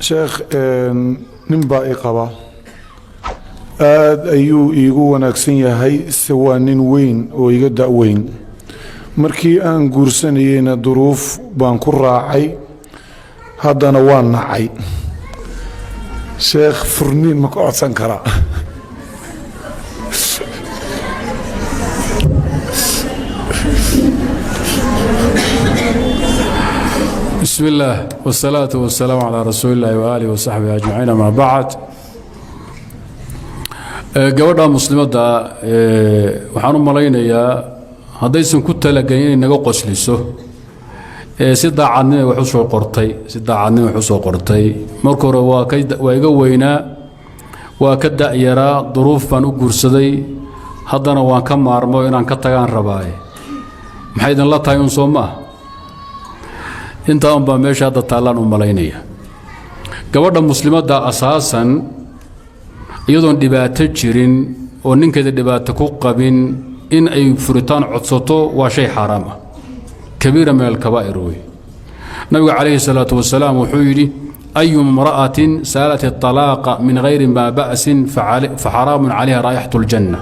Sheekh, nin baa i qaba, aad ayuu iigu wanaagsan yahay, se waa nin weyn oo iga da-weyn. Markii aan guursanayeyna duruuf baan ku raacay, haddana waa nacay. Sheekh, furniin ma ka codsan karaa? Bismi illaah wsalaatu wasalaamu calaa rasuuli illahi waaalihi wasaxbihi ajmaciin, amaa bacd. Gabadha muslimadda waxaan u malaynayaa haddaysan ku talagelin inay naga qosliso, si daacadnima wax usoo qortay, si daacadnima wax usoo qortay. Marka hore waa iga weynaa, waa ka da'yaraa, duruuf baan u guursaday, haddana waan ka maarmo, inaan ka tagaan rabaaye. Maxay idinla tahay? Un soo ma ah intaa un baa meesha hadda taallaan u malaynaya. Gabadha muslimadda asaasan, iyadoon dhibaato jirin oo ninkeeda dhibaato ku qabin, in ay furitaan codsato waa shay xaaraam ah, kabiira min alkabaa'ir wey. Nabigu calayhi salaatu wasalaam wuxuu yidhi: ayu imra'atin sa'alat الطalaaqa min hayri maa ba'sin fa xaraamun calayha raa'ixatu اljanna.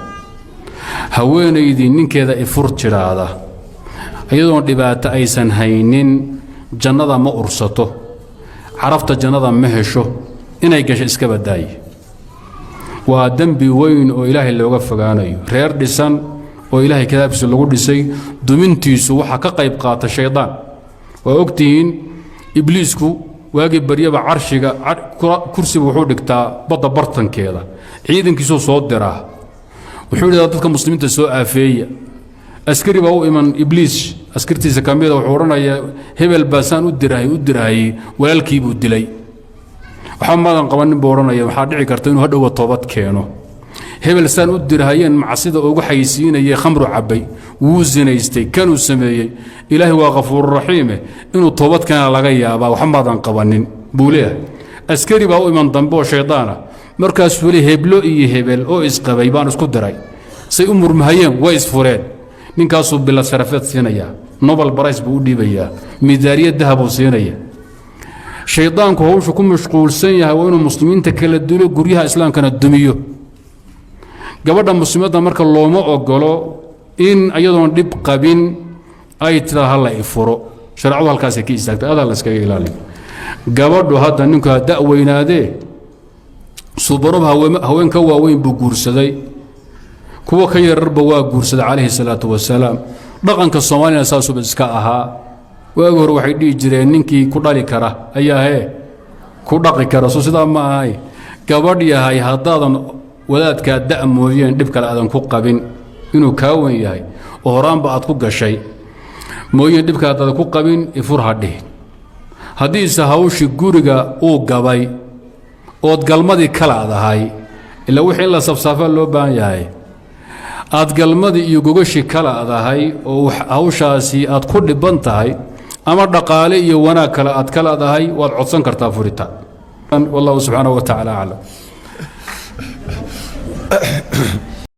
Haweenaydii ninkeeda ifur tidhaahda iyadoon dhibaato aysan haynin, jannada ma ursato, carafta jannada ma hesho, inay gasho iska badaaye. Waa dembi weyn oo ilaahay looga fogaanayo. Reer dhisan oo ilaahay kitaabkiisa lagu dhisay dumintiisu waxaa ka qayb qaata shaydaan. Waa ogtihiin, ibliisku waagii baryaba carshiga kursiba wuxuu dhigtaa badda bartankeeda, ciidankiisuu soo diraa, wuxuu yidhahdaa: dadka muslimiinta soo aafeeya. Askari baa u iman ibliis askartiisa ka mida, wuxuu odhanayaa: hebel baa saan u dirahay u dirahayey, walaalkii buu dilay. Waxba maadan qabanin buu odhanaya, waxaa dhici karta inuu hadhowba toobad keeno. Hebel saan u dirahayeen macsida ugu xaysiinayay, khamru cabbay, wuu sinaystay, kanuu sameeyey, ilaahay waa khafuururaxiime, inuu toobad keena laga yaabaa, waxba maadan qabanin buu leeyahay. Askari baa u iman dambe oo shaydaana, markaasuu le: heblo iyo hebel oo isqabay baan isku diray, say u murmahayeen way isfureen. Ninkaasuu bila sarafeed siinayaa, Nobel Prize buu u dhiibayaa, midaariya dahabuu siinaya. Shaydaanku hawshu ku mashquulsan yahay waa inuu muslimiinta kala dulo, guryaha islaamkana dumiyo. Gabadha muslimadda marka looma ogolo in iyadoon dhib qabin ay tiraa hala ifuro. Shareecadu halkaasay ka istaagtay, adaa la iskaga ilaaliyo. Gabadhu hadda ninku ha da' weynaadee, suubanuba haween ka waaweyn buu guursaday, kuwa ka yararba waa guursaday calayhi salaatu wasalaam. Dhaqanka soomaaliyana saasuba iska ahaa. Waagi hore waxay dhihi jireen: ninkii ku dhali kara ayaa hee ku dhaqi kara. Soo sidaa ma ahay? Gabadh yahay, haddaadan wadaadkaa da' mooyeen dhib kale aadan ku qabin, inuu kaa wen yahay oo horaanba aad ku gashay mooyeen dhib kale haddaadan ku qabin, ifur ha dhihin. Haddiise hawshii guriga uu gabay ood galmadii kalaadahay, ila wixii in la safsaafaa loo baahan yahay, aad galmadii iyo gogashii kalaadahay oo hawshaasi aad ku dhiban tahay, ama dhaqaale iyo wanaag kale aad kalaadahay, waad codsan kartaa furitaan. Wallahu subxaanahu wa tacaala aclam.